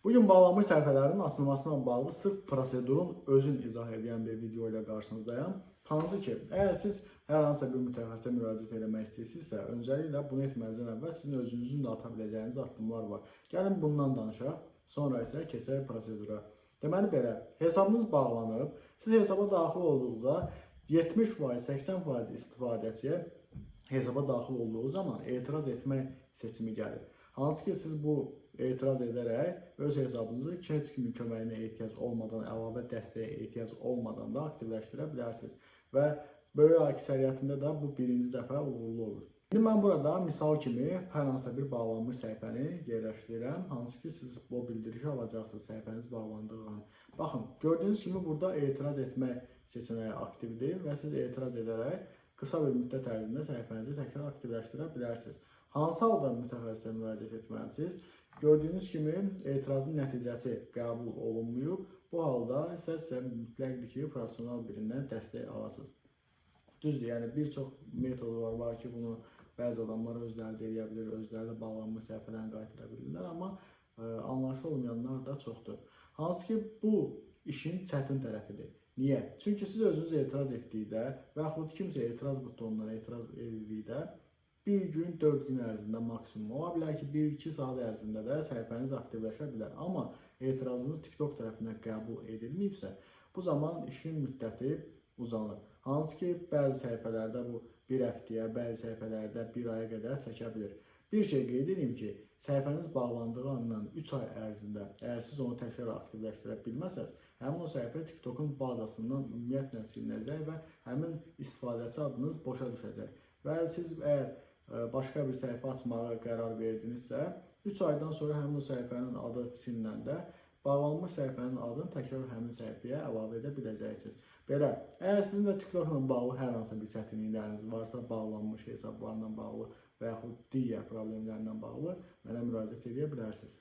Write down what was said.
Bugün bağlanmış səhifələrin açılmasına bağlı sırf prosedurun özün izah edən bir video ilə qarşınızdayam. Hansı ki, əgər siz hər hansısa bir mütəxəssisə müraciət eləmək istəyirsinizsə, öncəliklə bunu etməzdən əvvəl sizin özünüzün də ata biləcəyiniz addımlar var. Gəlin bundan danışaq, sonra isə keçək prosedura. Deməli belə, hesabınız bağlanıb, siz hesaba daxil olduqda 70%, 80% istifadəçiyə hesaba daxil olduğu zaman etiraz etmək seçimi gəlir. Hansı ki, siz bu etiraz edərək öz hesabınızı heç kimin köməyinə ehtiyac olmadan, əlavə dəstəyə ehtiyac olmadan da aktivləşdirə bilərsiniz. Və böyük əksəriyyətində də bu birinci dəfə uğurlu olur. İndi mən burada misal kimi hər hansısa bir bağlanmış səhifəni yerləşdirirəm, hansı ki siz bu bildirişi alacaqsınız səhifəniz bağlandığı an. Baxın, gördüyünüz kimi burada etiraz etmək seçəneyi aktivdir və siz etiraz edərək qısa bir müddət ərzində səhifənizi təkrar aktivləşdirə bilərsiniz. Hansı halda mütəxəssisə müraciət etməlisiniz? Gördüyünüz kimi etirazın nəticəsi qəbul olunmayıb. Bu halda isə sizə mütləqdir ki, professional birindən dəstək alasınız. Düzdür, yəni bir çox metodlar var ki, bunu bəzi adamlar özləri də eləyə bilir, özləri də bağlanmış səhifələrini qaytara bilirlər, amma anlayışlı olmayanlar da çoxdur. Hansı ki, bu işin çətin tərəfidir. Niyə? Çünki siz özünüz etiraz etdikdə və yaxud kimsə etiraz butonundan etiraz etdikdə bir gün, 4 gün ərzində maksimum ola bilər ki, 1-2 saat ərzində də səhifəniz aktivləşə bilər. Amma etirazınız TikTok tərəfindən qəbul edilməyibsə, bu zaman işin müddəti uzanır. Hansı ki, bəzi səhifələrdə bu bir həftəyə, bəzi səhifələrdə bir aya qədər çəkə bilir. Bir şey qeyd edeyim ki, səhifəniz bağlandığı andan 3 ay ərzində əgər siz onu təkrar aktivləşdirə bilməsəz, həmin o səhifə TikTokun bazasından ümumiyyətlə silinəcək və həmin istifadəçi adınız boşa düşəcək. Və siz əgər başqa bir səhifə açmağa qərar verdinizsə, 3 aydan sonra həmin o səhifənin adı silinəndə bağlanmış səhifənin adını təkrar həmin səhifəyə əlavə edə biləcəksiniz. Belə, əgər sizin də TikTokla bağlı hər hansı bir çətinlikləriniz varsa, bağlanmış hesablarla bağlı və yaxud digər problemlərlə bağlı mənə müraciət edə bilərsiniz.